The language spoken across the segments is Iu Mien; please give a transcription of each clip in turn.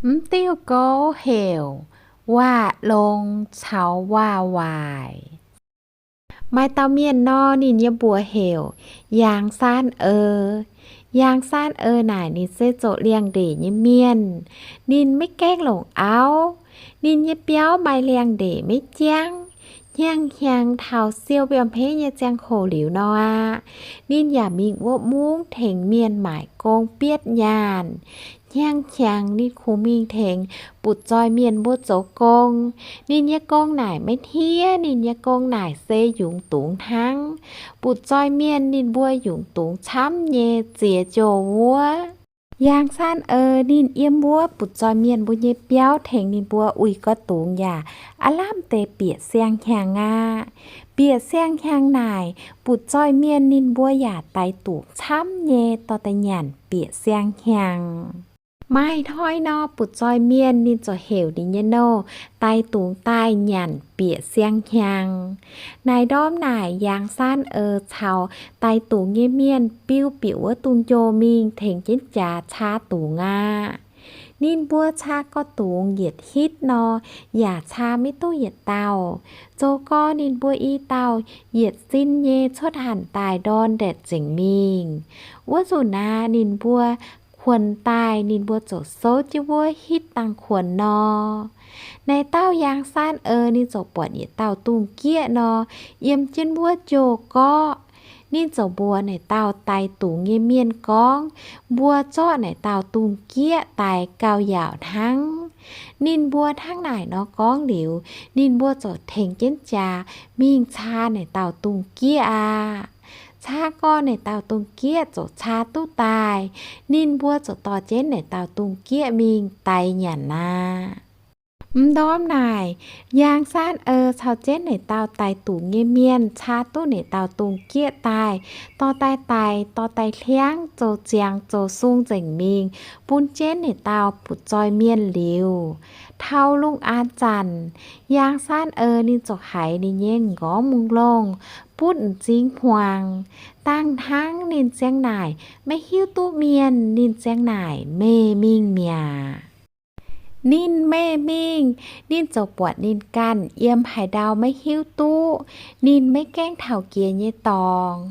Mv diuh gouv heuc Waac-longx caux Waac-waaic. Maaih dauh mienh nor, ninh nyei mbuox heuc Yangh Saan Eix. Yangh Saan Eix naaic ninh se zoux liangx-ndeic nyei mienh. Ninh maiv gaengh longc auv. Ninh nyei biauv maaih liangx-ndeic maiv jangv. Hnyangx-hnyangx taux siou mbiauh hmeiv nyei ziangh hoc liuz nor aqv, ninh yaac mingh wuov mungv tengx mienh maaic gong bietv nyaanh. Hnyangx-hnyangx ninh kungx mingh tengx butv-zoih mienh mbuo zoux gong. Ninh nyei gong naaic maiv hnangv, ninh nyei gong naaic se yungz dungz hnangv. Butv-zoih mienh ninh mbuo yungz dungz camv nyei ziex joux wuov. Yangh Saan Eix ninh yiem wuov butv-zoih mienh mbuo nyei biauv tengx ninh mbuo uix gau dungz yaac aav lamh deix bieqc siang-hnyangx aqv. Bieqc siang-hnyangx naaic, butv-zoih mienh ninh mbuo yaac daix dungz camv nyei dorh daaih nyanc bieqc siang-hnyangx. Maaih hnoi nor, butv-zoih mienh ninh ziouc heuc ninh nyei nouh daix dungz daaih nyanc bieqc siang-hnyangx. Naaic ndorm naaic, Yangh Saan Eix caux daix dungz nyei mienh biu bieqc wuov dungz-njoh mingh tengx jienv jaax caa dungz aqv. Ninh mbuo caa gau dungz yietc hitv nor, yaac caa maiv duqv yietc dauh. Zoux gau ninh mbuo i dauh yietc sin nyei cuotv hanc daaih ndorn ndaetc zengc mingh. Wuov nzunc aqv, ninh mbuo kuonx daaih, ninh mbuo ziouc souv jienv wuov hitv dangh kuonx nor. Naaic dauh Yangh Saan Eix ninh ziouc buatc yietc dauh dungz jieqv nor, yiem jienv wuov jouh gorqv. Ninh ziouc mbuox naaic dauh daix dungz nyei mienh gorngv, mbuo zorqv naaic dauh dungz jieqv daaih gauh yaauc hnangv. Ninh mbuo hnangv naaic nor gorngv liuz, ninh mbuo ziouc tengx jienv jaax mingh caa naaic dauh dungz jieqv aqv. Caa gau naaic dauh dungz jieqv ziouc caa duqv daaih. Ninh mbuo ziouc dorh jienv naaic dauh dungz jieqv mingh daix nyanc aqv. M'ndorm naaic, Yangh Saan Eix caux jienv naaic dauh daix dungz nyei mienh caa duqv naaic dauh dungz jieqv daaih, dorh daaih daix, dorh daaih hliangv, zoux ziangx zoux sung nzengc mingh, bun jienv naaic dauh butv-zoih mienh liuz. Taux lungh aanx zanc, Yangh Saan Eix ninh ziouc haiz ninh nyei m'nqorngv mungh longh butv m'zing hmuangx. Dangh hnangv ninh ziang naaic maiv hiuv duqv mienh, ninh ziang naaic meih mingh mi'aqv. Ninh meih mingh, ninh ziouc buatc ninh ganh yiem haaix ndau maiv hiuv duqv. Ninh maiv gaengh taux jiex nyei dorngx.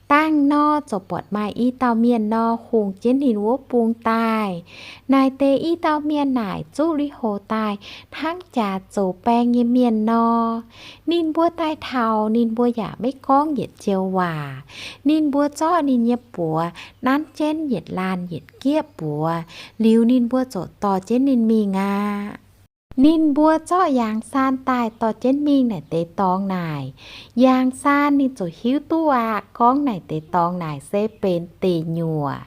Dangh nor ziouc buatc maaih i dauh mienh nor hungx jienv ninh wuov bung daaih. Naaic deix i dauh mienh naaic zuqv lui-houx daaih hnangv jaax zoux baeng nyei mienh nor. Ninh mbuo daaih taux, ninh mbuo yaac maiv gorngv yietc joux waac. Ninh mbuo zorqv ninh nyei buoz nanv jienv yietc laanh yietc jieqv buoz, liuz ninh mbuo ziouc dorh jienv ninh mingh aqv. Ninh mbuo zorqv Yangh Saan daaih dorh jienv mingh naaic deix dorngx naaic, Yangh Saan ninh ziouc hiuv duqv aqv, gorngv naaic deix dorngx naaic se benx deic nyuoqc.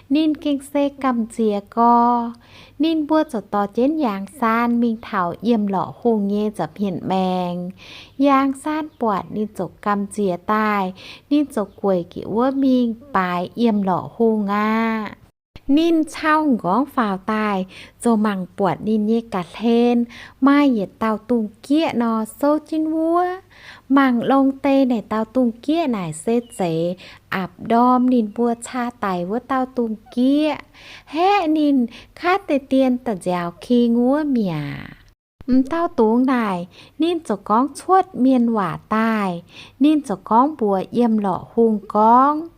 Ninh gengh se gamh nziex gorx. Ninh mbuo ziouc dorh jienv Yangh Saan mingh taux Yiem Lorqc Hungh nyei nza'hmien maengx. Yangh Saan buatc ninh ziouc gamh nziex daaih, ninh ziouc gueic gec wuov mingh baaix Yiem Lorqc Hungh aqv. Ninh cau m'nqorngv faaux daaih, ziouc mangc buatc ninh nyei ga'hlen maaih yietc dauh dungz jieqv nor souv jienv wuov. Mangc longx deix naaic dauh dungz jieqv naaic se zeiz apc ndorm ninh mbuo caa daic wuov dauh dungz jieqv. Haeqv ninh kaav deix dien da'nziaaux king wuov mi'aqv. M'dauh dungz naaic, ninh ziouc gorngv cuotv mienh waac daaih. Ninh ziouc gorngv mbuox Yiem Lorqc Hungh gorngv,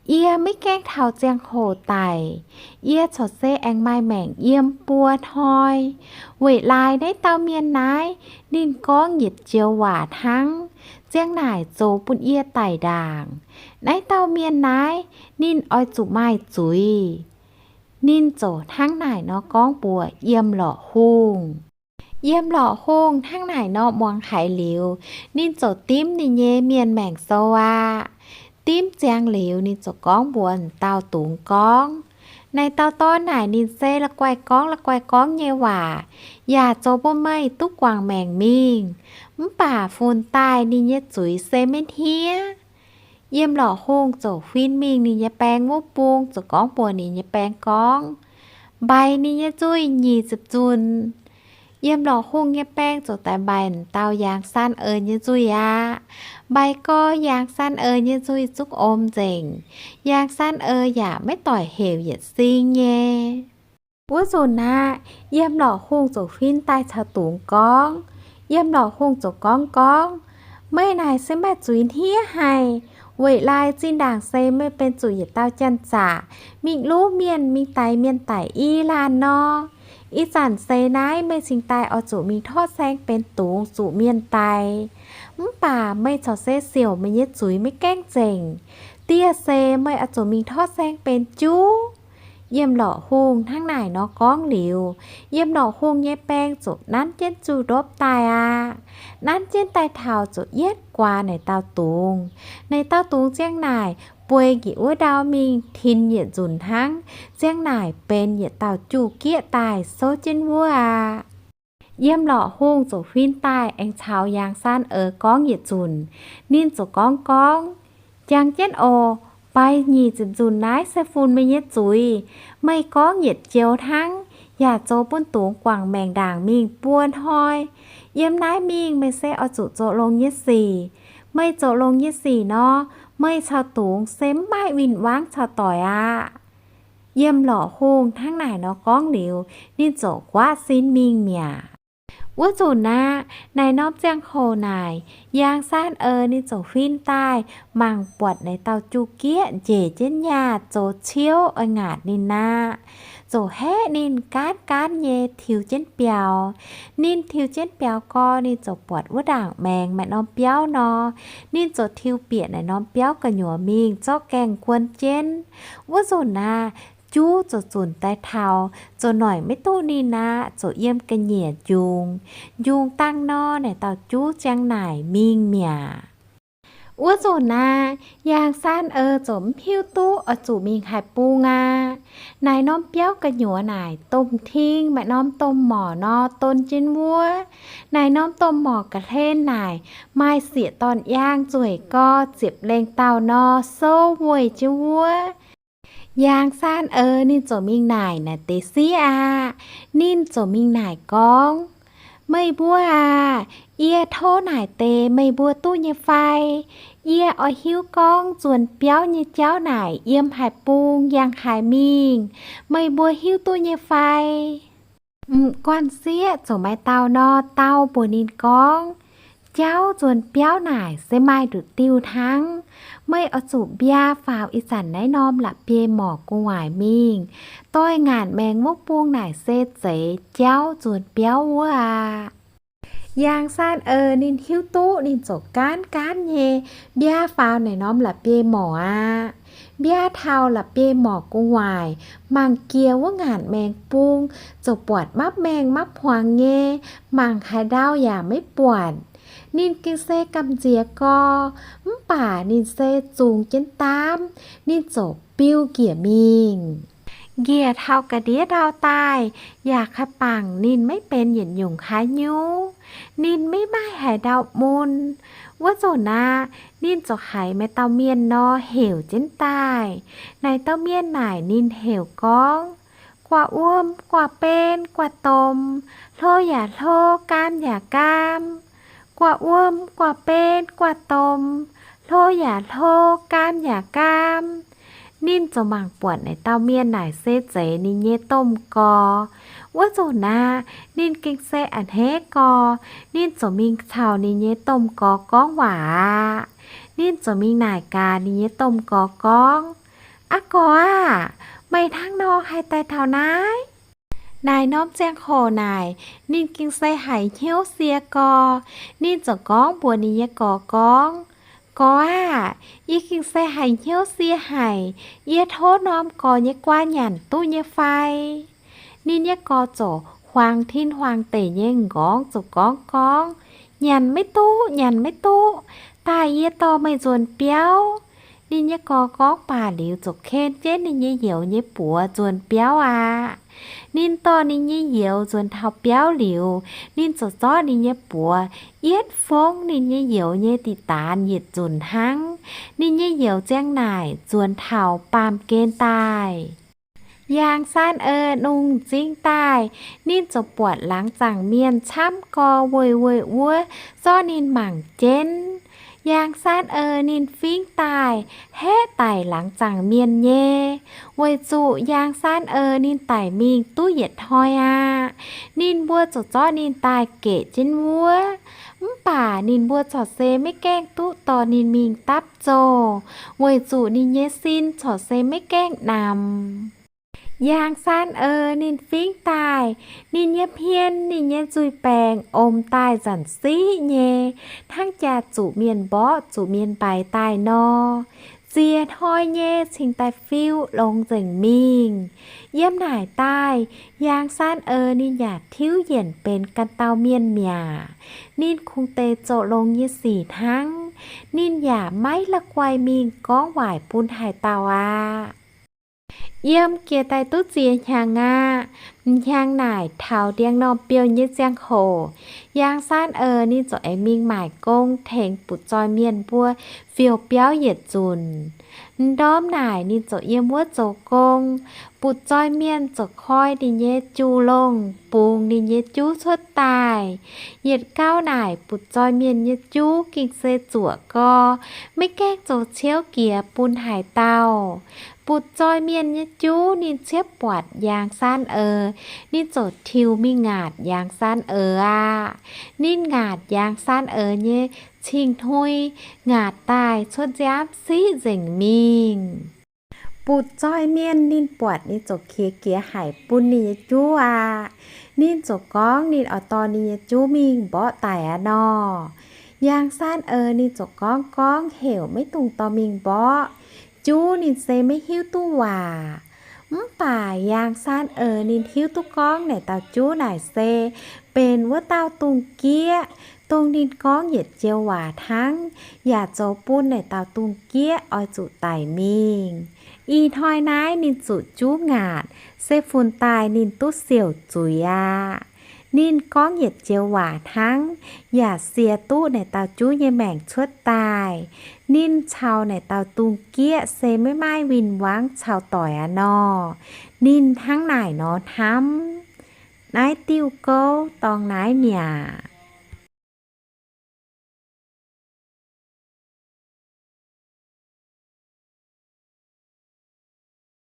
Yie maiv gaengh taux ziangh hoc daic. Yie corc se aengx maaih maengc yiem buo hnoi. Weic laaix naaiv dauh mienh naaiv, ninh gorngv yietc joux waac hnangv, ziang naaic zoux bun yie daic ndaangc. Naaiv dauh mienh naaiv, ninh oix zuqc maaih zuiz. Ninh ziouc hnangv naaic nor gorngv mbuox Yiem Lorqc Hungh. Yiem Lorqc Hungh hnangv naaic nor muangx haiz liuz, ninh ziouc dimv ninh nyei mienh maengc sou aqv. Dimv ziangx liuz, ninh ziouc gorngv mbuox dauh dungz gorngv, Naaiv dauh dorn naaic ninh se la'guaih gorngv la'guaih gorngv nyei waac, yaac zoux bun meih duqv guangc maengc mingh. Mv baac funx daaih ninh nyei zuiz se maiv hnangv. Yiem Lorqc Hungh ziouc huin mingh ninh nyei baeng wuov bung, ziouc gorngv mbuox ninh nyei baeng gorngv, Mbaix ninh nyei nzuih nyic ziepc nzunc. Yiem Lorqc Hungh nyei baeng ziouc daaih mbaix dauh Yangh Saan Eix nyei nzuih aqv. Mbaix gau, Yangh Saan Eix nyei nzuih zungv om nzengc. Yangh Saan Eix yaac maiv doic heuc yietc sing nyei. Wuov nzunc aqv, Yiem Lorqc Hungh ziouc huin daaih caux dungz gorngv. Yiem Lorqc Hungh ziouc gorngv gorngv, Meih naaic se maaih zuiz hniev haic. Weic laaix zinh ndaangc se meih benx zuqc yietc dauh janx-zaqc mingh luv mienh, mingh daix mienh daic i laanh nor. Ih zanc seix naaiv meih cingx daaih oix zuqc mingh torqv saeng benx dungz zuqc mienh daix. Mv baac meih corc se siouc meih nyei zuiz maiv gaengh nzengc. Dieh se meih oix zuqc mingh torqv saeng benx juv. Yiem Lorqc Hungh hnangv naaic nor gorngv liuz, Yiem Lorqc Hungh nyei baeng ziouc nanv jienv zuqc ndopv daaih aqv. Nanv jienv daaih taux ziouc yietv guaax naaic dauh dungz. Naaic dauh dungz ziang naaic bueix njiec wuov ndau mingh tin yietc nzunc hnangv, ziang naaic benx yietc dauh juv-gieqv daaih souv jienv wuov aqv. Yiem Lorqc Hungh ziouc huin daaih aengx caux Yaangh Saan Eix gorngv yietc nzunc. Ninh ziouc gorngv gorngv, Jangx jienv oc. Baaix nyic ziepc nzunc naaiv se funx meih nyei zuiz. Meih gorngv yietc joux hnangv, yaac zoux bun dungz guangc maengc ndaangc mingh buo hnoi. Yiem naaiv mingh meih se oix zuqc zoux longx nyei sic. Meih zoux longx nyei sic nor, meih caux dungz se mv maaih win-wangv caux doic aqv. Yiem Lorqc Hungh hnangv naaic nor gorngv liuz, ninh ziouc nquaqv sin mingh mi'aqv. Wuov nzunc aqv, naaic norm ziangh hoc naaic, Yaangh Saan Eix ninh ziouc huin daaih mangc buatc naaic dauh juv-gieqv njiec jienv nyaah zoux ciouv oix ngaatc ninh aqv. Ziouc haeqv ninh gaanv gaanv nyei tiux jienv biaux. Ninh tiux jienv biaux gorx, ninh ziouc buatc wuov ndaangc maengx maaih norm biauv nor. Ninh ziouc tiux bieqc naaic norm biauv gu'nyuoz mingh zorqv gaengh guon jienv. Wuov nzunc aqv, juv ziouc zunc daaih taux, ziouc noic maiv duqv ninh aqv, ziouc yiem ga'nyiec njungx. Njungx dangh nor, naaic dauh juv ziang naaic mingh mi'aqv. Wuov nzunc aqv, Yaangh Saan Eix ziouc mv hiuv duqv oix zuqc mingh haaix bung aqv. Naaic norm biauv gu'nyuoz naaic domh ting maaih norm domh morc nor don jienv wuov. Naaic norm domh morc ga'hlen naaic maaih sieqv-dorn-yaang nzueic gorx ziepc lengh dauh nor souv weih jienv wuov. Yaangh Saan Eix ninh ziouc mingh naaic naaic deix sieqv aqv. Ninh ziouc mingh naaic gorngv, Meih mbuo aah! Yie tov naaic deix meih mbuo duqv nyei fai? Yie oix hiuv gorngv nzuonx biauv nyei jauv naaic yiem haaix bung yangh haaix mingh. Meih mbuo hiuv duqv nyei fai? M'guanh sieqv ziouc maaih dauh nor dau mbuox ninh gorngv, Jauv nzuonx biauv naaic se maaih nduqc diuh hnangv. Meih oix zuqc mbiaa faaux ih zanc naaiv norm la'bieiv-morc gu'nguaaic mingh. Doix-ngaanc maengx wuov bung naaic se zeiz jauv nzuonx biauv wuov aqv. Yaangh Saan Eix ninh hiuv duqv, ninh ziouc gaanv gaanv nyei mbiaa faaux naaic norm la'bieiv-morc aqv. Mbiaa taux la'bieiv-morc gu'nguaaic, mangc jiex wuov ngaanc maengx bung, ziouc buatc mapv maengh mapv hmuangx nyei, mangc haaix ndau yaac maiv buatc. Ninh gengh se gamh nziex gorx, mv baac ninh se zungx jienv daamv, ninh ziouc biu njiec mingh. Njiec taux ga'ndiev ndau daaih, yaac kaaix bangc ninh maiv benx yietc nyungc haaix nyungc. Ninh maiv maaih haaix ndau mun. Wuov nzunc aqv, ninh ziouc haiz maaih dauh mienh nor heuc jienv daaih. Naaic dauh mienh naaic ninh heuc gorngv, Guaav wuom, guaav ben, guaav domh, hlo yaac hlo, gaam yaac gaam. Guaav wuom, guaav ben, guaav domh, hlo yaac hlo, gaam yaac gaam. Ninh ziouc mangc buatc naaic dauh mienh naaic se zeiz ninh nyei domh gorx. Wuov nzunc aqv, ninh gengh se a'hneiv gorx, ninh ziouc mingh caux ninh nyei domh gorx gorngv waac aqv. Ninh ziouc mingh naaic gaax ninh nyei domh gorx gorngv, Aa gorx aah! Meih hnangv nor haih daaih taux naaiv? Naaic norm ziangh hoc naaic, ninh gengh se haiz hnyouv sie gorx. Ninh ziouc gorngv mbuox ninh nyei gorx gorngv, Gorx aah! Yie gengh se haiz hnyouv sie haic. Yie tov norm gorx nyei guaa nyanc duqv nyei fai? Ninh nyei gorx ziouc huaang tin huaang deic nyei m'nqorngv ziouc gorngv gorngv, Nyanc maiv duqv, nyanc maiv duqv. Daaih yie dorh meih nzuonx biauv. Ninh nyei gorx gorngv baac liuz, ziouc ken jienv ninh nyei youz nyei buoz nzuonx biauv aqv. Ninh dorh ninh nyei youz nzuonx taux biauv liuz, ninh ziouc zorqv ninh nyei buoz yietv fongv ninh nyei youz nyei diqc daanz yietc nzunc hnangv. Ninh nyei youz ziang naaic nzuonx taux baamh gen daaih. Yaangh Saan Eix nungh m'zing daaih, ninh ziouc buatc laangz zaangc mienh camv gorx weih weih wuov zorqv ninh mangc jienv. Yaang Saan Eix ninh fingx daaih haeqv daic laangz zaangc mienh nyei, weic zuqc Yaang Saan Eix ninh daic mingh duqv yietc hnoi aqv. Ninh mbuo ziouc zorqv ninh daaih geqc jienv wuov. Mv baac ninh mbuo corc se maiv gaengh duqv dorh ninh mingh dapv zoh, weic zuqc ninh nyei sin corc se maiv gaengh namx. Yaang Saan Eix ninh fingx daaih, ninh nyei hmien, ninh nyei nzuih baengc omx daaih nzanc siqv nyei, hnangv jaa zuqc mienh mborqv zuqc mienh mbaix daaih nor. Ziex hnoi nyei cingx daaih fiu longx nzengc mingh. Yiem naaic daaih, Yaang Saan Eix ninh yaac tiuv yienc benx ganh dauh mienh mi'aqv. Ninh kungx deix zoux longx nyei sic hnangv. Ninh yaac maiv la'guaih mingh gorngv waaic bun haaix dauh aqv. Yiem jiex daaih duqv ziex hnyangx aqv. M'hnyangx naaic taux ndiangx-normh biouv nyei ziangh hoc, Yaang Saan Eix ninh ziouc aengx mingh maaic gong tengx butv-zoih mienh mbuo fiou biauv yietc nzunc. M'ndorm naaic ninh ziouc yiem wuov zoux gong. Butv-zoih mienh ziouc koi ninh nyei juu-longh bungx ninh nyei juv cuotv daaih. Yietc gau naaic butv-zoih mienh nyei juv gengh se zuoqc gau, maiv gaengh zoux ciouv jiex bun haaix dauh. Butv-zoih mienh nyei juv ninh ciepv buatc Yaang Saan Eix, ninh ziouc tiux mingh ngaatc Yaang Saan Eix aqv. Ninh ngaatc Yaang Saan Eix nyei cing-hnoi, ngaatc daaih cuotv nziaamv siqv nzengc mingh. Butv-zoih mienh ninh buatc ninh ziouc qiex jiez haic bun ninh nyei juv aqv. Ninh ziouc gorngv ninh oix dorh ninh nyei juv mingh mborqv daic aqv nor. Yaang Saan Eix ninh ziouc gorngv gorngv heuc maiv dungx dorh mingh mborqv. Juv ninh se maiv hiuv duqv waac. Mv baac Yaang Saan Eix ninh hiuv duqv gorngv naaic dauh juv naaic se benx wuov dauh dungz jieqv, dongh ninh gorngv yietc joux waac hnangv, yaac zoux bun naaic dauh dungz jieqv oix zuqc daic mingh. Ih hnoi naaiv ninh zuqc juv ngaatc, se funx daaih ninh duqv siouc zuiz aqv. Ninh gorngv yietc joux waac hnangv, yaac siec duqv naaic dauh juv nyei maengc cuotv daaih. Ninh caux naaic dauh dungz jieqv se maiv maaih win-wangv caux doic aqv nor. Ninh hnangv naaic nor hnamv. Naaiv diuh gouv dorngx naaiv mi'aqv.